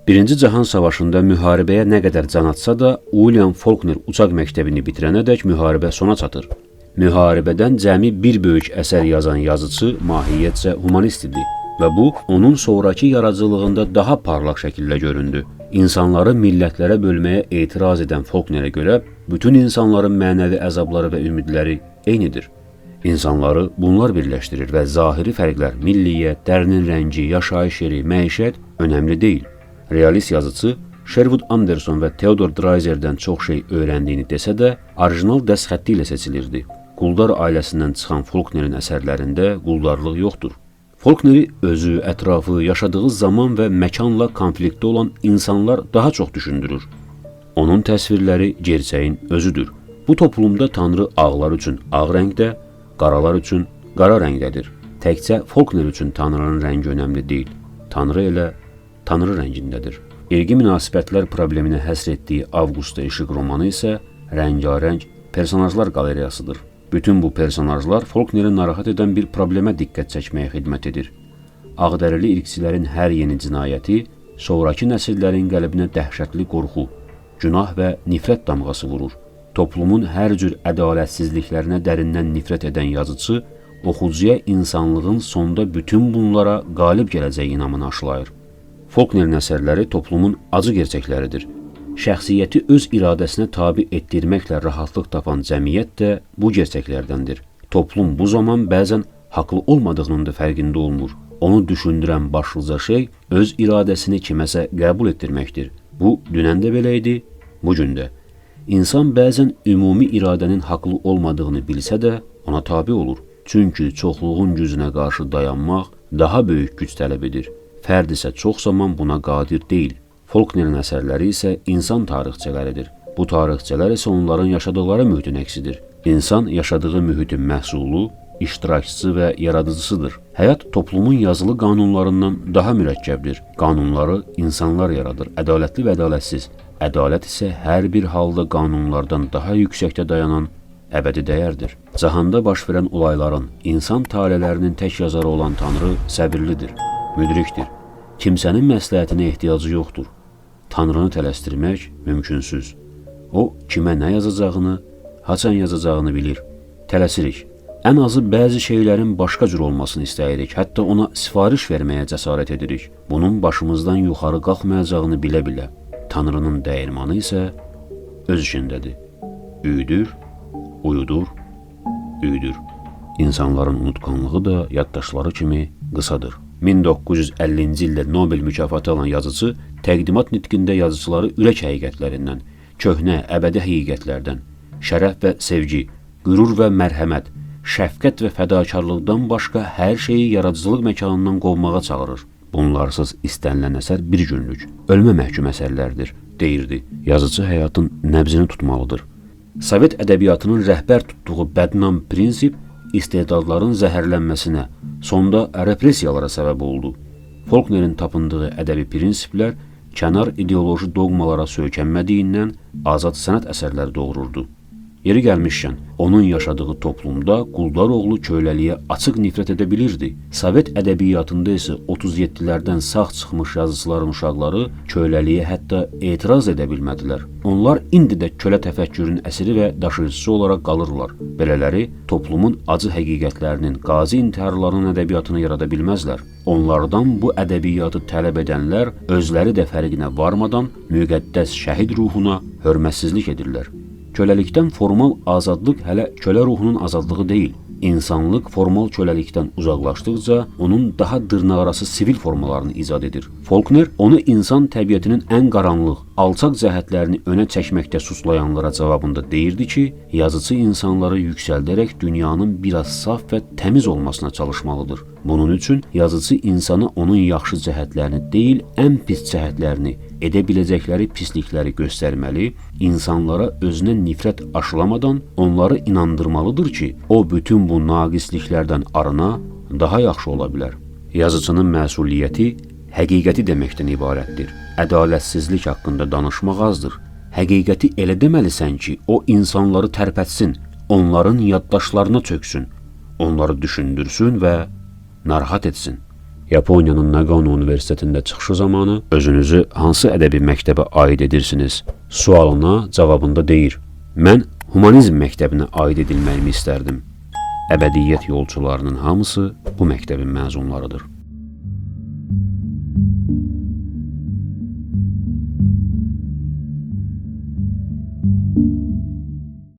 Birinci Cahan Savaşında müharibəyə nə qədər can atsa da, William Faulkner uçaq məktəbini bitirənədək müharibə sona çatır. Müharibədən cəmi bir böyük əsər yazan yazıçı mahiyyətcə humanist idi və bu onun sonrakı yaradıcılığında daha parlaq şəkildə göründü. İnsanları millətlərə bölməyə etiraz edən Faulknerə görə bütün insanların mənəvi əzabları və ümidləri eynidir. İnsanları bunlar birləşdirir və zahiri fərqlər, milliyyət, dərinin rəngi, yaşayış yeri, məişət önəmli deyil. Realist yazıçı Sherwood Anderson və Theodor Dreiserdən çox şey öyrəndiyini desə də, orijinal dəst xətti ilə seçilirdi. Quldar ailəsindən çıxan Faulknerin əsərlərində quldarlıq yoxdur. Faulkneri özü, ətrafı, yaşadığı zaman və məkanla konfliktdə olan insanlar daha çox düşündürür. Onun təsvirləri gerçəyin özüdür. Bu toplumda Tanrı ağlar üçün ağ rəngdə, qaralar üçün qara rəngdədir. Təkcə Faulkner üçün Tanrının rəngi önəmli deyil. Tanrı elə Tanrı rəngindədir. İrqi münasibətlər probleminə həsr etdiyi Avqustda İşıq romanı isə rəngarəng personajlar qalereyasıdır. Bütün bu personajlar Faulkneri narahat edən bir problemə diqqət çəkməyə xidmət edir. Ağdərili irqçilərin hər yeni cinayəti sonrakı nəsillərin qəlbinə dəhşətli qorxu, günah və nifrət damğası vurur. Toplumun hər cür ədalətsizliklərinə dərindən nifrət edən yazıçı oxucuya insanlığın sonda bütün bunlara qalib gələcəyi inamını aşılayır. Faulknerin əsərləri toplumun acı gerçəkləridir. Şəxsiyyəti öz iradəsinə tabe etdirməklə rahatlıq tapan cəmiyyət də bu gerçəklərdəndir. Toplum bu zaman bəzən haqlı olmadığının da fərqində olmur. Onu düşündürən başlıca şey öz iradəsini kiməsə qəbul etdirməkdir. Bu dünən də belə idi, bu gün də. İnsan bəzən ümumi iradənin haqlı olmadığını bilsə də ona tabe olur. Çünki çoxluğun gücünə qarşı dayanmaq daha böyük güc tələb edir. Fərd isə çox zaman buna qadir deyil. Faulknerin əsərləri isə insan tarixçələridir. Bu tarixçələr isə onların yaşadıkları mühitin əksidir. İnsan yaşadığı mühitin məhsulu, iştirakçısı və yaradıcısıdır. Həyat toplumun yazılı qanunlarından daha mürəkkəbdir. Qanunları insanlar yaradır, ədalətli və ədalətsiz. Ədalət isə hər bir halda qanunlardan daha yüksəkdə dayanan əbədi dəyərdir. Cahanda baş verən olayların, insan talelərinin tək yazarı olan Tanrı səbirlidir, müdrikdir. Kimsənin məsləhətinə ehtiyacı yoxdur. Tanrını tələsdirmək mümkünsüz. O kimə nə yazacağını, haçan yazacağını bilir. Tələsirik. Ən azı bəzi şeylərin başqa cür olmasını istəyirik. Hətta ona sifariş verməyə cəsarət edirik. Bunun başımızdan yuxarı qalxmayacağını bilə-bilə. Tanrının dəyirmanı isə öz işindədir. Üyüdür, uyudur, üyüdür. İnsanların unutqanlığı da yaddaşları kimi qısadır. 1950-ci ildə Nobel mükafatı alan yazıçı təqdimat nitqində yazıçıları ürək həqiqətlərindən, köhnə, əbədi həqiqətlərdən, şərəf və sevgi, qürur və mərhəmət, şəfqət və fədakarlıqdan başqa hər şeyi yaradıcılıq məkanından qovmağa çağırır. Bunlarsız istənilən əsər bir günlük, ölmə məhkum əsərlərdir, deyirdi. Yazıcı həyatın nəbzini tutmalıdır. Sovet ədəbiyyatının rəhbər tutduğu bədnam prinsip istedadların zəhərlənməsinə, sonda repressiyalara səbəb oldu. Faulknerin tapındığı ədəbi prinsiplər kənar ideoloji doqmalara söykənmədiyindən azad sənət əsərləri doğururdu. Yeri gəlmişkən, onun yaşadığı toplumda quldar oğlu köləliyə açıq nifrət edə bilirdi. Sovet ədəbiyyatında isə 37-lərdən sağ çıxmış yazıçıların uşaqları köləliyə hətta etiraz edə bilmədilər. Onlar indi də kölə təfəkkürün əsiri və daşıyıcısı olaraq qalırlar. Belələri toplumun acı həqiqətlərinin, qazi intiharlarının ədəbiyyatını yarada bilməzlər. Onlardan bu ədəbiyyatı tələb edənlər özləri də fərqinə varmadan müqəddəs şəhid ruhuna hörmətsizlik edirlər. Köləlikdən formal azadlıq hələ kölə ruhunun azadlığı deyil. İnsanlıq formal köləlikdən uzaqlaşdıqca onun daha dırnaqarası sivil formalarını icad edir. Faulkner onu insan təbiətinin ən qaranlıq, alçaq cəhətlərini önə çəkməkdə suçlayanlara cavabında deyirdi ki, yazıcı insanları yüksəldərək dünyanın biraz saf və təmiz olmasına çalışmalıdır. Bunun üçün yazıcı insana onun yaxşı cəhətlərini deyil, ən pis cəhətlərini, edə biləcəkləri pislikləri göstərməli, insanlara özünə nifrət aşılamadan onları inandırmalıdır ki, o bütün bu naqisliklərdən arına daha yaxşı ola bilər. Yazıcının məsuliyyəti həqiqəti deməkdən ibarətdir. Ədalətsizlik haqqında danışmaq azdır. Həqiqəti elə deməlisən ki, o insanları tərpətsin, onların yaddaşlarına çöksün, onları düşündürsün və narahat etsin. Yaponiyanın Nagano Universitetində çıxışı zamanı özünüzü hansı ədəbi məktəbə aid edirsiniz sualına cavabında deyir: "Mən humanizm məktəbinə aid edilməyimi istərdim. Əbədiyyət yolçularının hamısı bu məktəbin məzunlarıdır."